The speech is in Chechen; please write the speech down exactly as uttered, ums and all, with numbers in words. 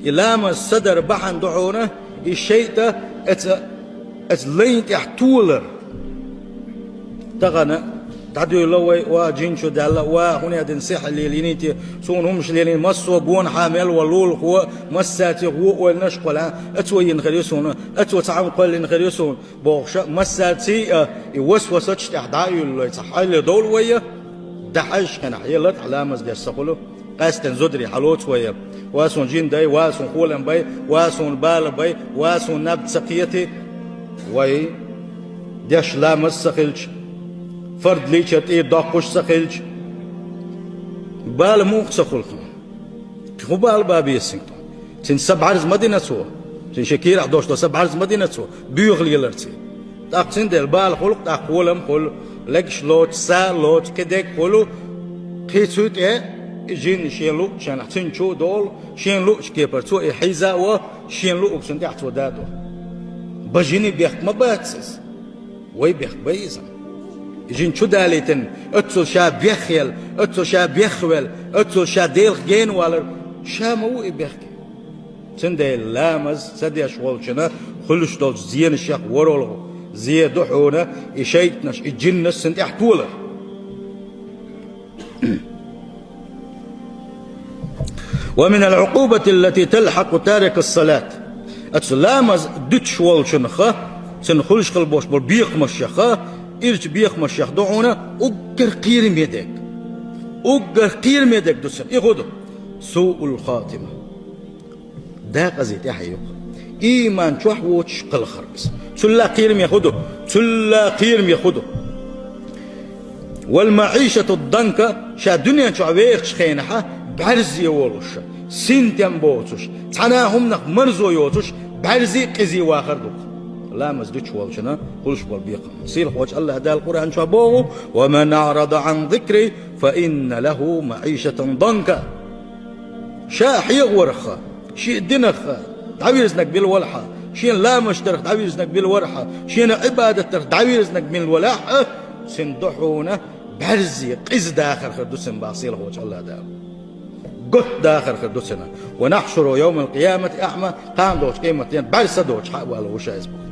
И ламаз ца дар бахьана ду хьуна, и шайтӀа эца, эца лайн тӀехь толар. Тахана дӀадуьйла вай, ва жин чу даьлла, ва хӀунех дина сихьр лелийна те, суна хӀумаш лелийна, массо а гонахьа мел ва лулахо, массаьрца гӀо ойланаш кхоьллина, эцо йина хир ю суна, эцо цхьа хӀума кхоьллина хир ю суна, бохуша, массаьрца а и васвасаш тӀехь дӀа а юьллуш, цхьа хьале довла вай, дӀахьаьжча хенахь, е латахь ламаз деш ца хуьлу, къаьстина зударий хьалоцу вай. Ва суна жин дай, ва суна холам бай, ва суна бала бай, ва суна наб ца кхети. Вай деш ламаз ца хилча, фард лийчар тӀера доккхуш ца хилча, бала муха ца хуьлу? ХӀун бала бан беза цуьнга? Цуьнан са бӀаьрза ма дина цо. Цуьнан шен кийрахь долуш долу са бӀаьрза ма дина цо, боьха леларца. ТӀаккха цундела бала хуьлу, тӀаккха холам хуьлу, легаш лоцу, са а лоцу, кхидерг а хуьлу. Кхин цу тӀе и жин шен луъучу хенахь цуьнан чу а долу, шен луъучу кепара цо и хьийза а во, шен луъург цунна тӀехь цо дадо. Бан жиний бехк ма бац иза. Вай бехк бай иза. И жин чу далийтина, оццул ша беххьел, оццул ша беххвел, оццул ша Делах гена валар, ша ма ву и бехке. Цундела ламаз ца деш волчунна хуьлуш долчу зенашех ворхӀалгӀа зе ду хьуна и шайтӀанаш, и жиннаш цунна тӀехь толар. ومن العقوبة التي تلحق تارك الصلاة. Оцу ламаз дуьтуш волчунах, цунна хуьлуш хила болуш болу бекхамашех, ирчу бекхамашех ду хьуна уггар кхераме дерг. Уггар кхераме дерг ду цунна. И хӀун ду? سوء الخاتمة. Декъазий тӀаьхье ю-кх. Ийман чохь воцуш кхалхар иза. Цул а кхераме хӀун ду? Цул а кхераме хӀун ду? والمعيشة الضنك, ша дуьнен чохь вехачу хенахь бӀаьрзе волуш, синтем боцуш, цхьана а хӀуманах марзо йоцуш, бӀаьрзе а, къиза а вахар ду-кх. Ламаз дуьтуш волчунна хуьлуш болу бекхам. Сийлахьчу АллахӀ Дала Къуръан чохь боху: ومن أعرض عن ذكري فإن له معيشة ضنكا. Ша хьехаварх, шен динах дӀавирзинарг билла валахь, шен ламазаш дарх дӀавирзинарг билла валахь, шен Ӏибадат дарх дӀавирзинарг билла валахь, цуьнан ду хьуна бӀаьрзе, къиза дахар хир ду цуьнан, боху сийлахьчу АллахӀ Дала. Готта дахар хир ду цуьнан. ونحشره يوم القيامة أعمى, кхана долчу къематдийнахь бӀаьрса доцуш хьа а валор ву ша иза боху.